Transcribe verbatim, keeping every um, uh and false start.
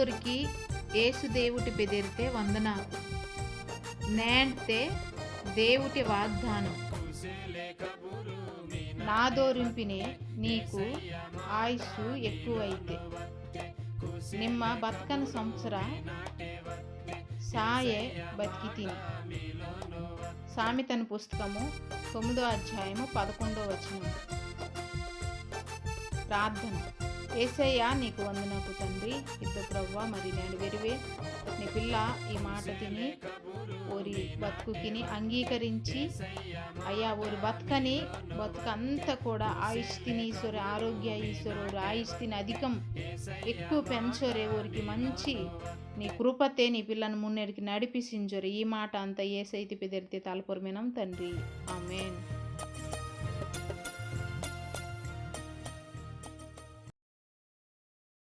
అందరికీ యేసు దేవుటి పెదిరితే వందనాకు. నేంటే దేవుటి వాగ్దానం. నాదోరింపినే నీకు ఆయుస్సు ఎక్కువైతే, నిమ్మ బతకని సంవత్సర సాయే బతికితిని. సామెతల పుస్తకము తొమ్మిదో అధ్యాయము పదకొండో వచనం. ప్రార్థన. యేసయ్యా, నీకు వందనకు తండ్రి. ఇద్ద ప్రభువా, మరి నేడు వెరివే నీ పిల్ల ఈ మాట తిని ఓరి బతుకుకిని అంగీకరించి, అయ్యా, ఓరి బతుకని బతుకంతా కూడా ఆయుష్ తిని ఈశ్వరు, ఆరోగ్య ఈశ్వరు, ఓరి ఆయుష్ తిని అధికం ఎక్కువ పెంచోరే, ఓరికి మంచి నీ కృపతే నీ పిల్లను మున్నెడికి నడిపిసించోరే. ఈ మాట అంతా ఏసైతి పెదిరితే తలపొరమినం తండ్రి. ఆమెన్.